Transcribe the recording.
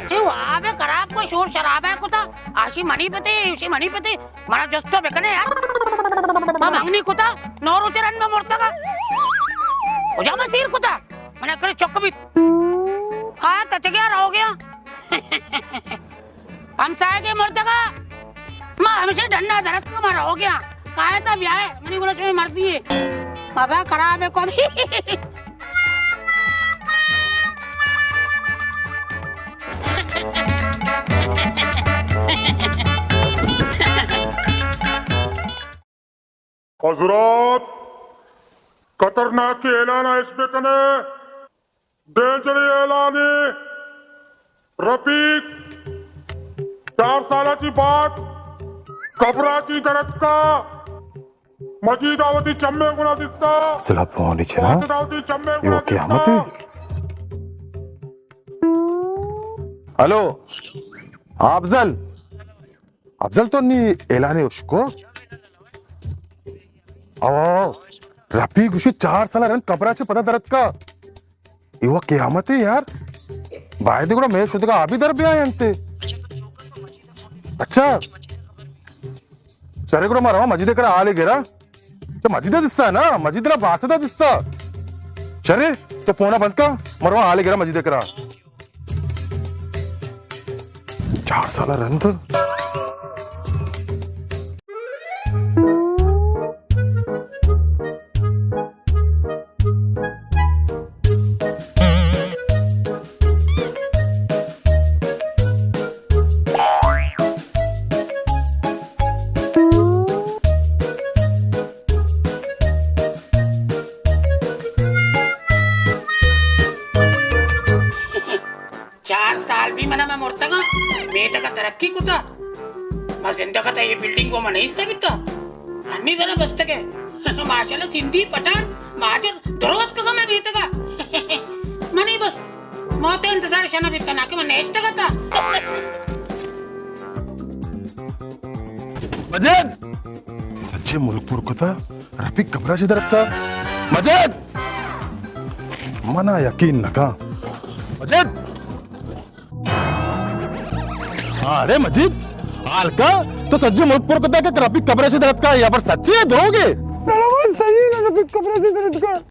تئی وابے خراب کو شور شرابہ کتا، آشی منی پتے، اوشی منی پتے، منا جستو بکنے یار۔ ما منگنی کتا، نو روچے رند ما مرتگا۔ کجا ما سیر کتا؟ منا کرے چک بیت۔ کایا تچگیا رہو گیا۔ ہمسائے کے مرتگا۔ ما ہمیشہ ڈنڈا درت کو ما رہو گیا۔ کایا تا بیائے، منی گلش میں مردی ہے۔ مزہ خراب ہے کو۔ حضرات، خطرناک اعلان اش بکنے، ڈینجر اعلانے۔ رفیق چار سال چی بعد قبرا چی درتکا۔ مجید آ وتی چمے گنا دیستا۔ سلاب پوانی چنا؟ مجید آ وتی چمے گنا دیستا۔ ہلو، افضل۔ افضل، تو نی اعلانے اشکو؟ او، رفیق گوشی چار سال رند قبرا چی پدا درتکا۔ ایوا قیامت ہے یار۔ باید گڑا میں شدگا آبی در بیاینتے۔ اچھا۔ شرے گڑا ما رواں مجید کرا حالے گرا۔ تو مجید دستا نا، مجید نا باسدا دستا۔ شرے، تو پونا بند کا، ما رواں حالے گرا مجید کرا۔ چار سال رند۔ چار سال بھی منا میں مرتگا، میتگا ترقی کتا۔ ما زندگا تا یہ بلڈنگ کو من ایستا بیتا۔ انی ذرا بستگے۔ ماشاءاللہ سندھی پٹھان ماجر دروت کگا میں بیتگا۔ منی بس موت انتظار شنا بیتا نا کہ من نشتگا تا۔ مجید! سچے ملک پر کتا، رفیق قبرا چی درتکا۔ مجید! منا یقین نکا۔ مجید! ہاں، ارے مجید، حال کا تو سچے ملک پر کتا کہ رفیق قبرا چی درتکا، یا پر سچے دروگے؟ نہ، نہ، وہ صحیح ہے، رفیق قبرا چی درتکا۔